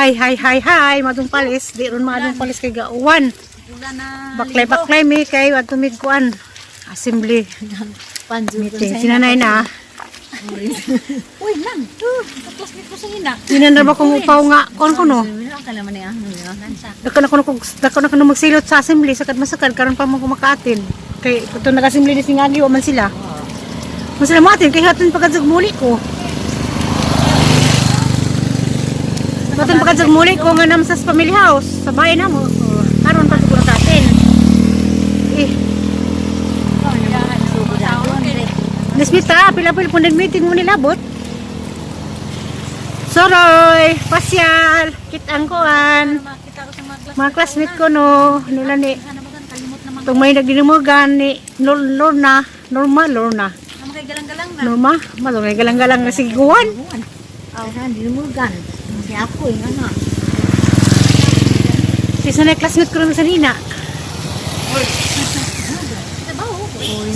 Hi, hi, hi, hi. Madung palis. Di ron madung palis kay gauwan. Wala na. Baklay, baklay mi kay adto mig kuan. Assembly meeting. Sinanay na. Uy, lang. Ka-classmate ko sa hina. Sinan ba kung upaw nga kon ko no. Dako na kuno dako na kuno magsilot sa assembly sakad masakad karon pa mo kumakaatin. Kay kato nag-assembly ni singagi wa man sila. Man sila mo kay haton pagkadzag muli ko. Haton pagkadzag muli ko nga nam sa family house sa bahay na mo. Karon pa siguro sa atin. Eh, Nesmita, pila-pila po meeting mo nilabot. Soroy, pasyal, kitang kuan. Makita ko sa mga classmate. Mga classmate ko no, nila ni Sana ba kalimot naman. itong may nagdinumugan ni Lorna, Norma, Lorna. Ang mga galang-galang na. Norma, malo may galang-galang na sigiguan. Si sa classmate ko rin sa nina.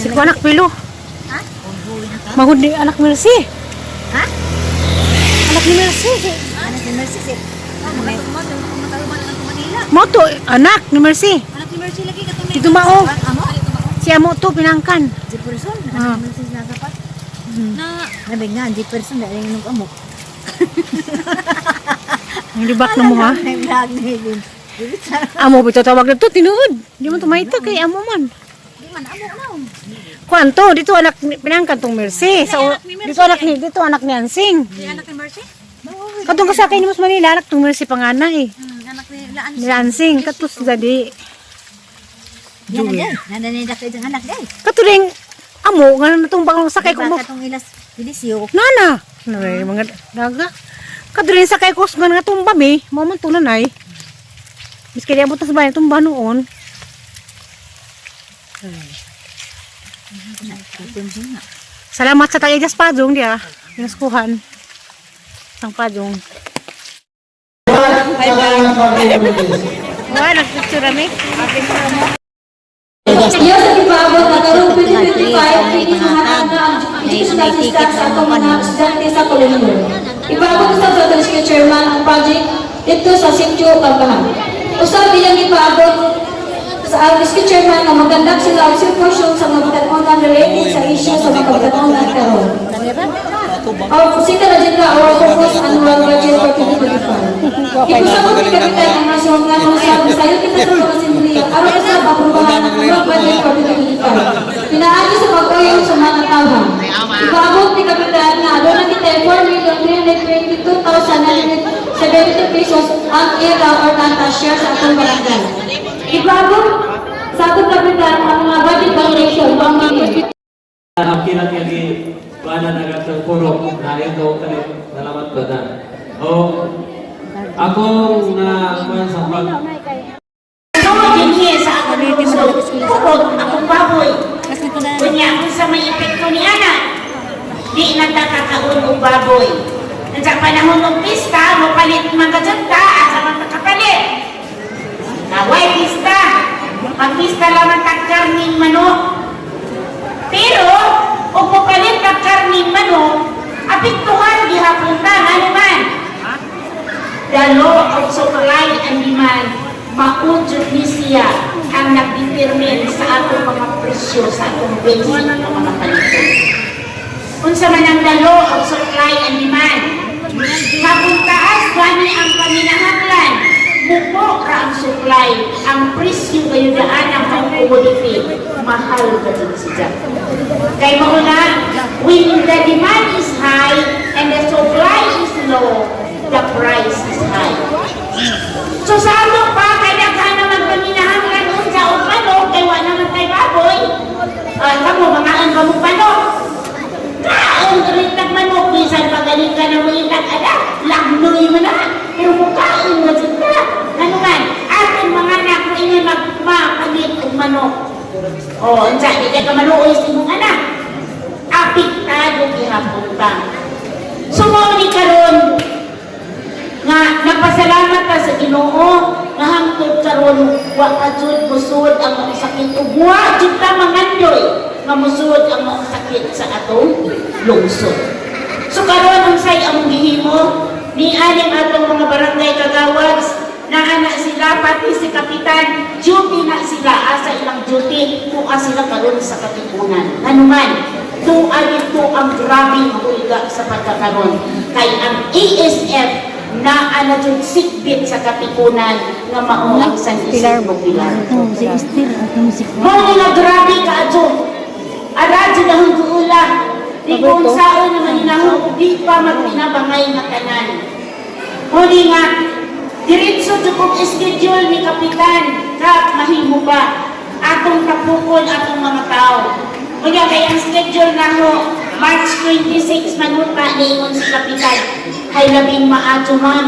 Si ko anak pilo. Magud ni anak Mercy. Ha? Anak ni Mercy. Anak ni Mercy. Makatulman ang Manila. Mo to anak ni Mercy. Anak ni Mercy lagi katong Dito mao. Amo? Si amo to pinangkan. Jefferson, Ah. ano man siya nagapat? Na Nabig nga, Jefferson, dahil yung amo. Ang libak na mo ha. May vlog na yun. Amo bitaw tawag na to tinuod. Di man tumayta kay amo man. Di man amo na. Kwanto dito anak ni pinangkan tong Mercy. Sa Anak ni Mercy. dito anak ni Ansing. Di anak ni Mercy? Katong kasakay ni Mas Manila anak tong Mercy panganay. Anak ni Laan. Ni Ansing katus dadi. Yan na day. Nananida kayo dyan anak day. Katuring amo nga na tong bang sakay ko mo. Baka tong ilas Felisio. Nana. Nanay mga daga. Katuring sakay ko nga nga tumba mi. Mao man to nanay. Miski di abot na sa bahay tumba noon. Salamat sa tagay Jas Padong diya. Pinaskuhan. Sang Padong. Wala, nagpicture kami. Iya sa gipaabot na karong 2025 kini mahatag na ang educational assistance sa atong mga estudyante sa kolehiyo. Ipaabot usab sa atong District Chairman ang project didto sa Sitio Kambahan. Usab iyang gipaabot sa ang District Chairman nga magkandak sila og symposium sa mga batan-onan related sa issue sa mga batan-onan karon. Our second agenda or focus annual budget for 2025. Ipasabot ni Kapitan ang nasyon nga kung sa sayo kita sa mga assembly aron usab aprubahan ang annual budget for 2025. Pinaagi sa pag-uyong sa mga tawhan. Ipaabot ni Kapitan nga aduna kita 4,322,972 pesos ang IRA or NATA share sa atong barangay. Ipaabot sa atong Kapitan ang mga budget validation ang mga Ang kilat nga gi kuanan ang atong puro na ito kani nalamat ko na. O ako na kuan sa pag So, dinhi sa akong lungsod, kubog akong baboy. Kunya kung sa may epekto ni ana, di na ta kakaon og baboy. Sa panahon ng pista, mopalit man ka dyan ta, asa man ta kapalit. Naway pista, magpista lamang ta karning manok. Pero, kung mopalit ka karning manok, apektuhan gihapon ta, ano man? The law of supply and demand, mao jud ni siya ang nagdetermine sa atong mga presyo sa atong basic na mga paliton. Unsa man ang the law of supply and demand? Kapung taas gani ang panginahanglan, muko ra ang supply, ang presyo gayudaan ang mga commodity, mahal ka din siya. Kay mao na, when the demand is high and the supply is low, the price is high. So sa ano pa, kay daghan naman panginahanglan unsa og manok, kay wa naman kay baboy. Ah, kamo mangaan ka mo manok. Kaon ka rin tag manok, bisan pagaling ka na mo itag ada, lagnoy mo na. Pero mukaon na jud ka. Ano man, atong mga anak mo ingon magmapalit og manok. Oh, unsa di ka maluoy sa imong anak. Apektado gihapon ta. So mao ni karon nga nagpasalamat ta sa Ginoo nga hangtod karon wa pa jud musud ang maong sakit ug wa jud ta mangandoy nga musud ang maong sakit sa atong lungsod. So karon unsay among gihimo? Ni aning atong mga barangay kagawads, naa na sila, pati si Kapitan, duty na sila, asa ilang duty, tuwa sila karon sa Katipunan. Anuman, tuwa dito ang grabe hulga sa pagkakaroon. Kay ang ASF naa na jud sigbit sa Katipunan nga mao ang San Isidro Pilar. Si Esther at si Mao ni nga grabe ka adyo. Ara jud ang guula. Di ko unsaon naman hinahong di pa magtinabangay nga tanan. Mao ni nga diretso jud kong schedule ni Kapitan Kap, mahimo ba atong tapukon atong mga tao. Unya kay ang schedule nako March 26 manuta niingon si Kapitan. Hay labing maayo, ma'am.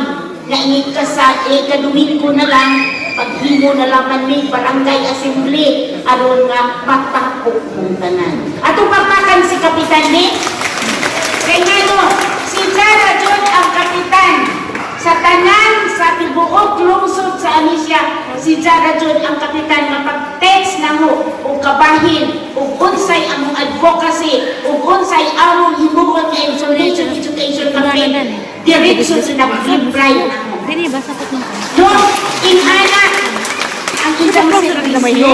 Naingit ka sa eh, kadomingo na lang paghimo na lang ni barangay assembly aron nga matapok mong tanan. Atong papakan si Kapitan ni kay ngano si Jara John ang kapitan sa tanan sa tibuok lungsod sa Amisya. Si Jara John ang kapitan, mapag-text na mo og kabahin ug unsay among advocacy ug unsay among himuon nga information education campaign, diretso sa nag-reply na mo. Dini ba sakot ng No, inana ang isang serbisyo.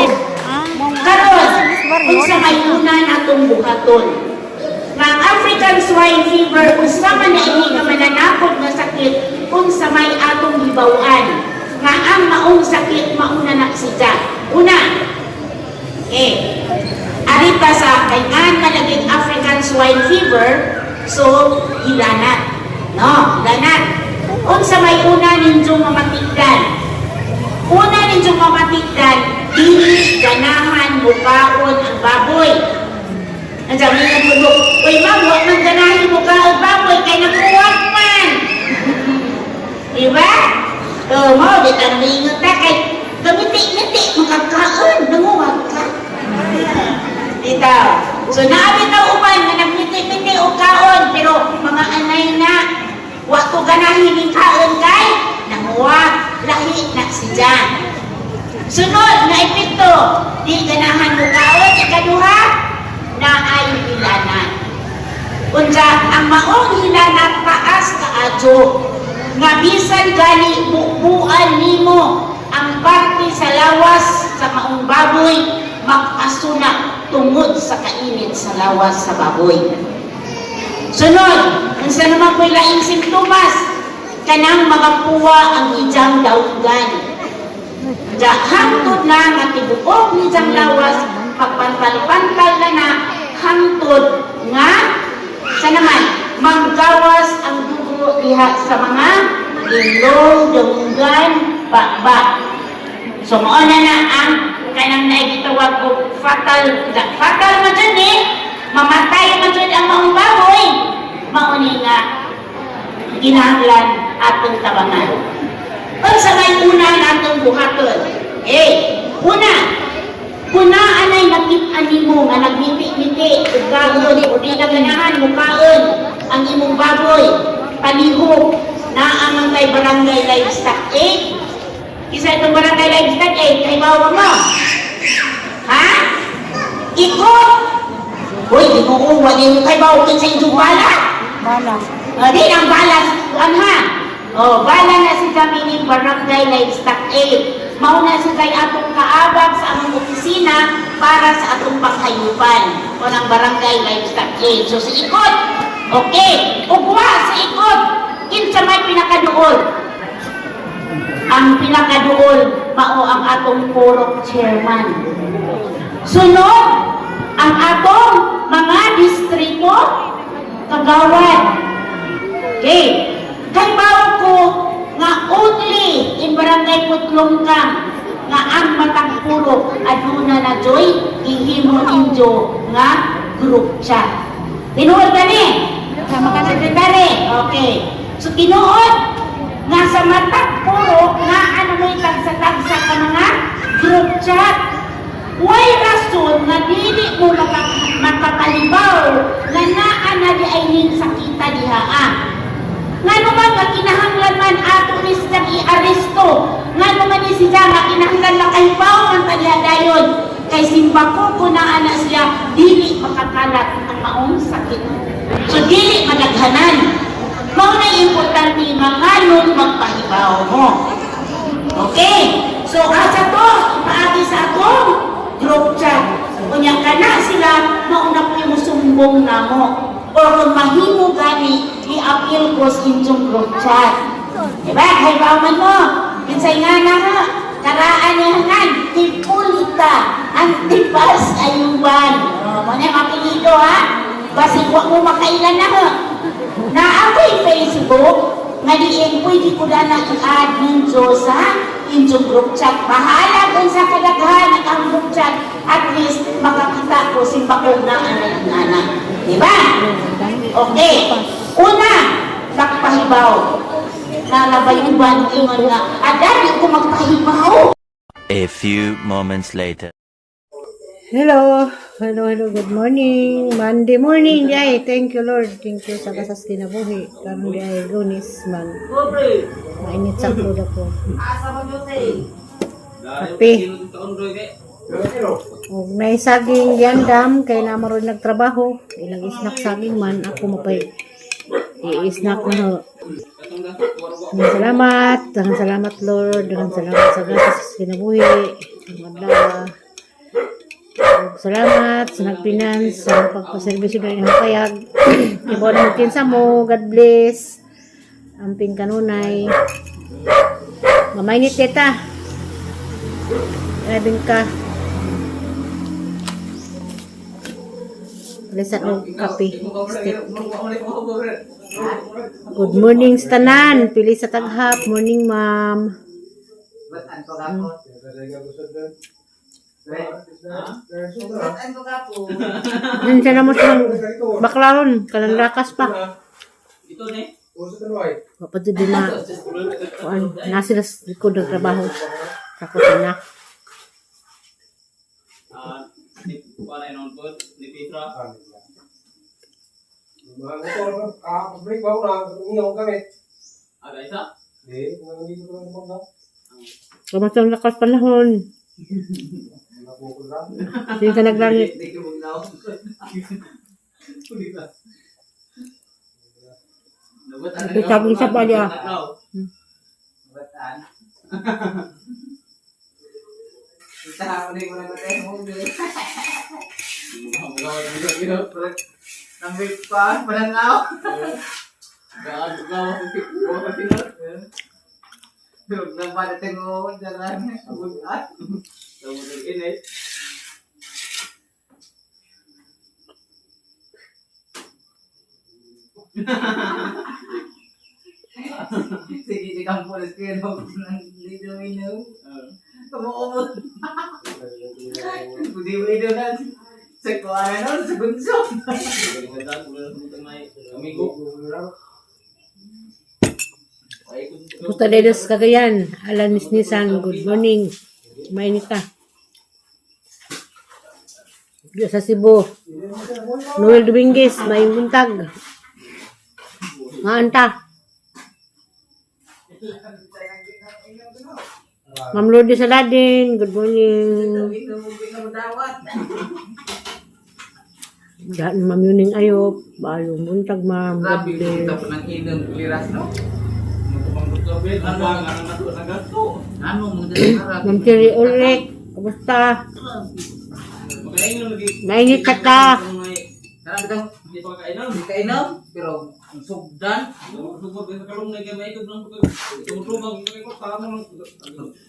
Karon, unsa may una natong buhaton? Nga ang African swine fever usa man na ini nga mananakot nga sakit, unsa may atong hibaw-an nga ang maong sakit mauna na siya? Una, eh, arita sa kay ngan malaging African swine fever, so hilanat. No, hilanat. Unsa may una ninyong mamatigdan? Una ninyong mamatigdan, dili ganahan mukaon ang baboy. Ang sabi ng pulo, "Uy ma'am, huwag nang ganahin mukaon baboy, kay nakuwag man." Di ba? Oo mo, di ka namingot na kay gamiti-ngiti, makakaon, nanguwag ka. Dito. So naabi na uban nga nagmiti-miti og kaon pero mga anay na wa ko ganahin ning kaon kay nanguwag, lahi na siya. Sunod na epekto, di ganahan mo kaon. Ikaduha, na ay hilanat. Unsa ang maong hilanat? Taas kaadyo nga bisan gani bubuan nimo ang parte sa lawas sa maong baboy, magpasuna tungod sa kainit sa lawas sa baboy. Sunod, unsa naman po'y laing simptomas? Kanang mga puwa ang ijang daugan. Ja, hangtod na nga tibuok ni ijang lawas, pagpantal-pantal na na, hangtod nga, sa naman, manggawas ang dugo diha sa mga ilong, dunggan, bakbak. So, mao na na ang kanang naigitawag og fatal, fatal man dyan eh, mamatay man dyan ang maong baboy. Mao ni nga, kinahanglan atong tabangan. Unsa may una natong buhaton? Eh, una, kuna anay nakit-an nimo nga nagmiti-miti ug kaon o di na ganahan mukaon ang imong baboy, palihog naa man kay barangay livestock 8. Isa itong barangay livestock 8, kay bawa mo. Ha? Ikot! Uy, di ko kuha, di mo kay bawa kinsa inyong bala. Bala. O, di ang bala, ano ha? O, bala na si kami ni Barangay Livestock 8. Mauna si kay atong kaabag sa among opisina para sa atong panghayupan o ng Barangay Livestock 8. So, si Ikot, okay, ugwa sa Ikot, kinsa may pinakaduol? Ang pinakaduol, mao ang atong purok chairman. Sunod, ang atong mga distrito kagawad. Okay. Kay bawo ko nga only in Barangay Putlongkang nga ang matag purok aduna na joy gihimo ninyo nga group chat. Tinuod ba ni? Tama ka na. Secretary. Okay. So tinuod nga sa matag purok nga ano may tagsa-tagsa ka mga group chat. Way rason nga dili mo makapalibaw nga naa na di ay nin sakita diha ah. Ngano man nga kinahanglan man ato ni siyang iaresto? Ngano man ni siya nga kinahanglan makahibaw man ta diha dayon? Kay simbako ko na ana siya dili makakalat ang maong sakit. So dili madaghanan. Mao na importante mangalon magpahibaw mo. Okay? So asa to, paagi sa akong group chat. Unya kana sila mauna po musumbong namo. Or kung mahimo gani, i-appeal ko sa inyong group chat. Diba? Kay man mo. Kinsay nga na ha. Karaan niya hangan. Tipulita. Antipas Ayuban. Oh, mo na yung apelyido ha. Basig wa mo makailan na ha. Na ako'y Facebook, nga diin pwede ko na i-add ninyo sa inyong group chat. Bahala kung sa kadaghan ang group chat. At least makakita ko si bakog na anay ang anak. Diba? Okay. Una, magpahibaw. Nalabay uban ingon nga, adali ko magpahibaw. A few moments later. Hello, hello, hello, good morning. Monday morning, yay. Thank you, Lord. Thank you sa kasas kinabuhi. Karon di ay Lunes man. Mainit sa kuda ko. Kape. Og may saging yandam kay na maroon nagtrabaho. Ilang isnak saging man ako mapay i-snack na ho. Daghang salamat, daghang salamat Lord, daghang salamat sa gasas kinabuhi. Ang adlaw. Ug salamat sa nagpinans sa pagpaserbisyo na inyong payag. Ibon mo kinsa mo, God bless. Amping kanunay. Mamainit teta. Grabing ka. Lisan og kape. Stick. Good morning sa tanan. Pili sa taghap. Morning, ma'am. Nandiyan na mo siyang baklaron. Kalanrakas pa. Kapag di na, kuan, na sila sa likod ng trabaho. Takot na. Kamusta ang lakas panahon? Sino ka naglangit? Sabong sa bali ah. Puta Dedos Cagayan, Alan Nisnisan, good morning. Mainit ka. Diyo sa Cebu. Noel Dominguez, may buntag. Maanta. Ma'am Lourdes Saladin, good morning. Daan Ma'am Yuning Ayop, bayong buntag ma'am. God bless. Ma'am Terry Ulrich, kumusta? Mainit ka ka. Kainom, pero ang sugdan.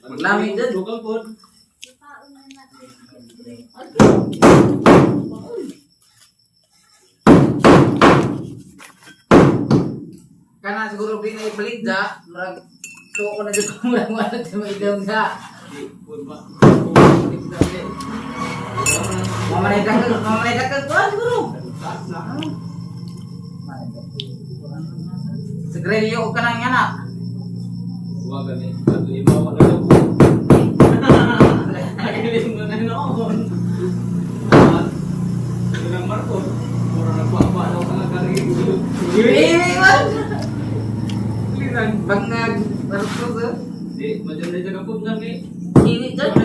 Maglami dyan. Kana siguro di na ipalit da, murag tuo ko na dito murag wala sa may idom sa. Mamanay dakal ko siguro. Sa grelyo ka nang anak. Iwi man. Bangag barko sa. Iwi dyan.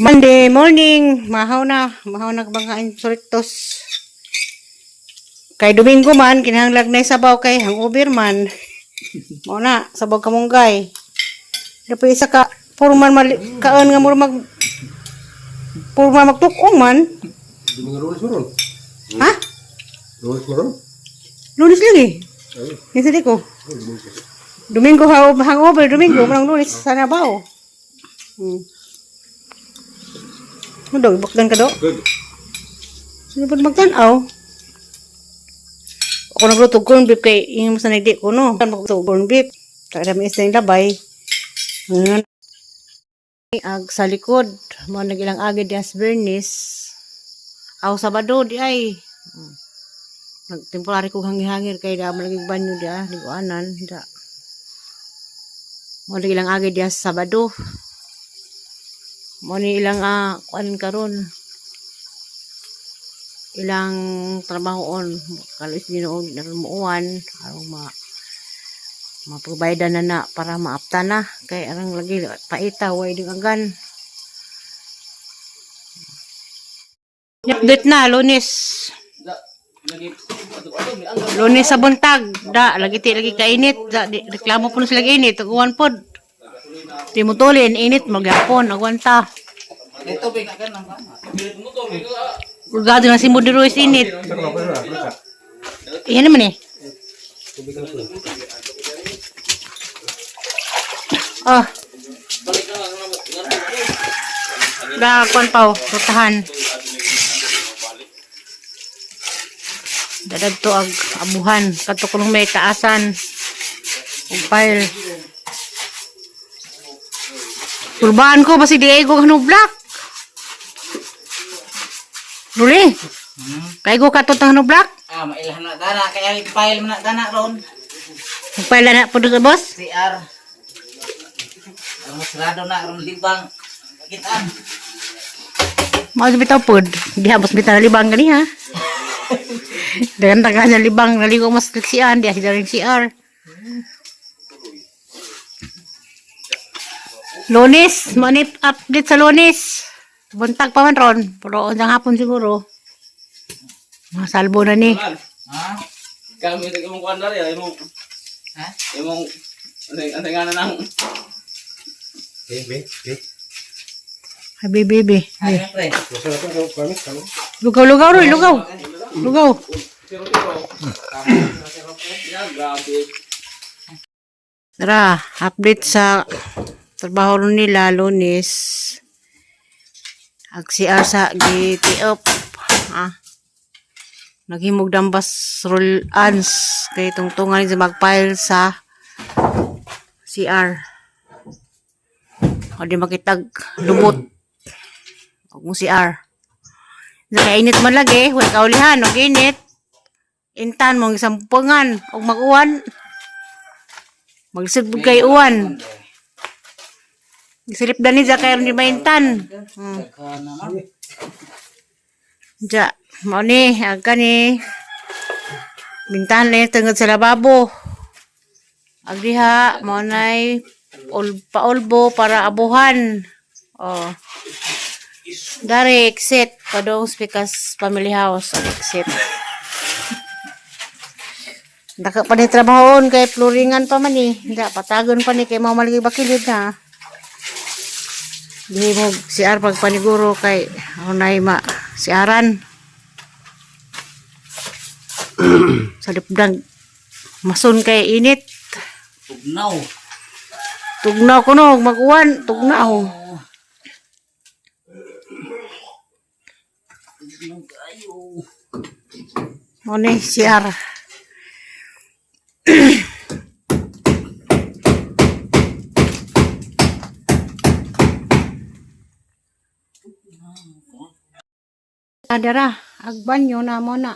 Monday morning, mahaw na bang kain suritos. Kay Domingo man kinahanglag na sabaw kay hangover man. Mao na sabaw kamunggay. Dapat isa ka puro man mali, kaon nga mura mag puro man magtukong man. Domingo Lunes mo ron. Ha? Lunes mo ron? Lunes lang eh. Yung sa ko. Domingo hangover, Domingo, manang Lunes, sana ba oh. Ano daw, ibakdan ka daw? Good. Sino ba magtanaw? Ako nagluto og corn beef kay yung sa nagdi ko no. Ano ko corn beef. Kaya dami isa yung labay. Ngayon, ag sa likod, mo nagilang agi dias Bernice. Aw Sabado di ay. Nagtemporary ko hangir-hangir kay da malagi banyo di ah, liguanan da. Mo nagilang agi dias Sabado. Mo ni ilang kuan karon ilang trabahoon kalos Ginoo naron muuan aron ma ma-provide na na para maapta na kay arang lagi paita way ding agan. Update na Lunes. Lunes sa buntag da lagi ti lagi kainit da di, reklamo po na sila init uwan pod. Di mo tulin init magyapon agwanta. Gado na si Modi Ruiz init. Iyan naman eh. Oh. Da, kwan pa oh, rutahan. Dadadto ag abuhan kadto kunong may taasan ug pile. Turbaan ko basi Diego hanublak. Luli. Kay go kato tang hanublak. Ah, mailahan na dana kaya i-file man na dana ron. Magpaila na po sa boss. CR. Ang sarado na ron libang. Kitaan. Mga bitaw pod. Di habos bitaw na libang gani ha. Dagan taga na libang naligo mas liksian di sila ring CR. Lunes, mo ni update sa Lunes. Buntag pa man ron, pero unang hapon siguro. Mga salbo na ni. Ha? Kami sa imong kuan dari, imong Ha? imong ano nga na nang Eh, be, be. Habi baby. Ay, pre. Masa na to, kami, kami. Lugaw, lugaw, Roy, lugaw. Lugaw. Yan, grabe. Tara, update sa trabaho nila Lunes. Ag CR sa GTO. Ah. Naghimog dambas roll ans kay tungtungan sa magpile sa CR. O di makitag lumot. Og mo CR. Nakainit man lagi, way kaulihan og init. Intan mong isampungan og mag-uwan. Magsilbog kay uwan. Silip dani ja kay ni maintan. Ja, mao ni ang kani. Bintahan lang yung tungod sa lababo. Agdiha, mao nay paulbo para abuhan. Oh. Dari exit padong Spikas Family House ang exit. Daka pa ni trabahoon kay floringan pa man eh. Hindi, patagon pa ni kay mao maligi bakilid na. Di mo CR pagpaniguro kay ako na ma siaran. Sa lipdang masun kay init. Tugnaw. Tugnaw ko no, mag-uwan, tugnaw. Mo ni CR. Adara, ag banyo na mo na.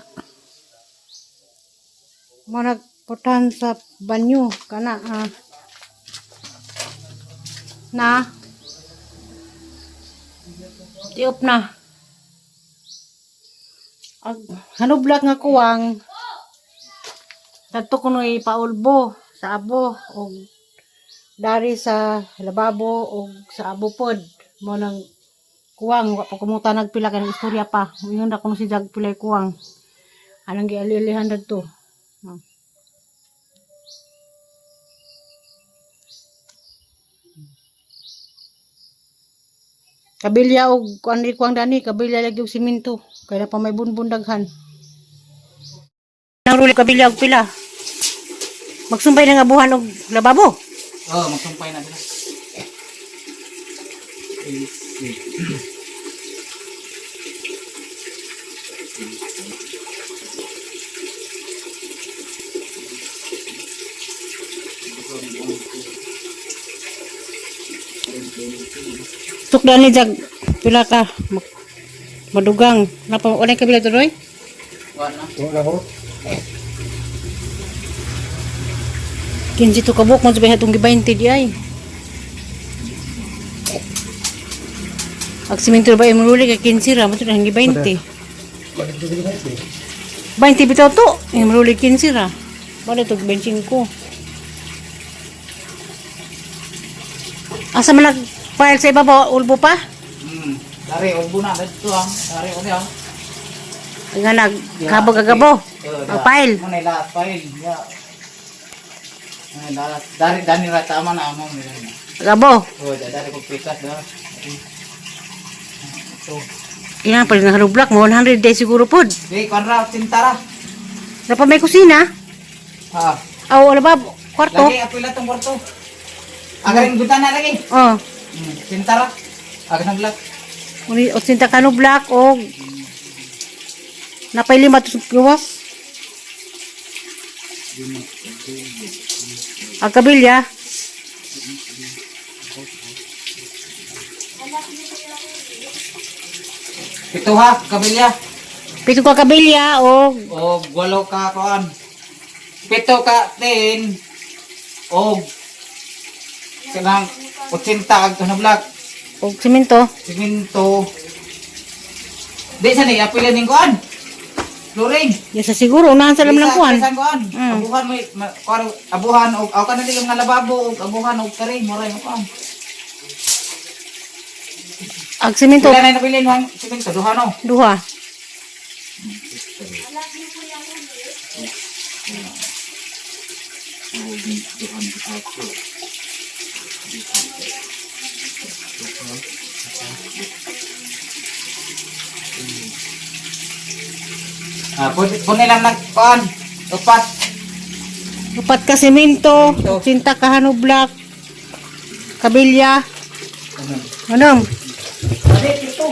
Mo nagputan sa banyo kana ah. Na. Tiop na. Ag hanublak nga kuwang. Tadto kuno ipaulbo sa abo og dari sa lababo og sa abo pod mo nang kuwang wa pa kumuta nagpila kanang istorya pa. Ingon ra kuno si Jag pilay kuwang. Anong gialilihan na to? Oh. Kabilya og kuan ni kuang dani, kabilya lagi og simento. Kay na pa may bunbun daghan. Nang ruli kabilya og pila. Magsumpay na nga buhan og lababo. Oh, magsumpay na sila. Easy. Tukdan ni jag pila ka madugang. Napa wala kabilya tuloy? Wala na. Wala ko. 15 to kabuk mo sabi hatong gi-20 di ay. Ag simento ba imong ruli kay 15 ra mo to nang gi-20. Balik dito guys eh. 20 bitaw to, imong ruli 15 ra. Bale to 25. Asa man nag file sa ibabaw ulbo pa? Dari ulbo na dito ah. Dari ko niya. Nga nag kabog agabo. Ang file. Mo na lahat file. Ya. Ay, lahat. Dari dani ra tama na amo nila. Agabo. Oh, dari ko pitas da. Ito. Ina pa nga block mo 100 days siguro pod. Di kon ra tintara. Napa may kusina? Ha. Aw wala ba kwarto? Lagi ako ila tong kwarto. Agaring bintana lagi. Oh. Tintara. Agan ang black. Uni 80 ka no black og napay lima to sa gawas. Ang kabilya. Pito ha, kabilya. Pito ka kabilya og Og walo ka kuan. Pito ka tin. Og kanang 80 ag kanang black. og simento. Siminto. Di sa ni apil ning kuan. Flooring. Ya sa siguro unahan sa lam lang kuan. Bisan kuan. Abuhan mo kuan abuhan og aw kana dili nga lababo og abuhan og kare moray mo kuan. Ag simento Pila na nabilin ang siminto duha no. duha. Ah, pud lang nag kuan. Upat. Upat ka simento, 80 ka hano black. Kabilya. Ano? Dali pito.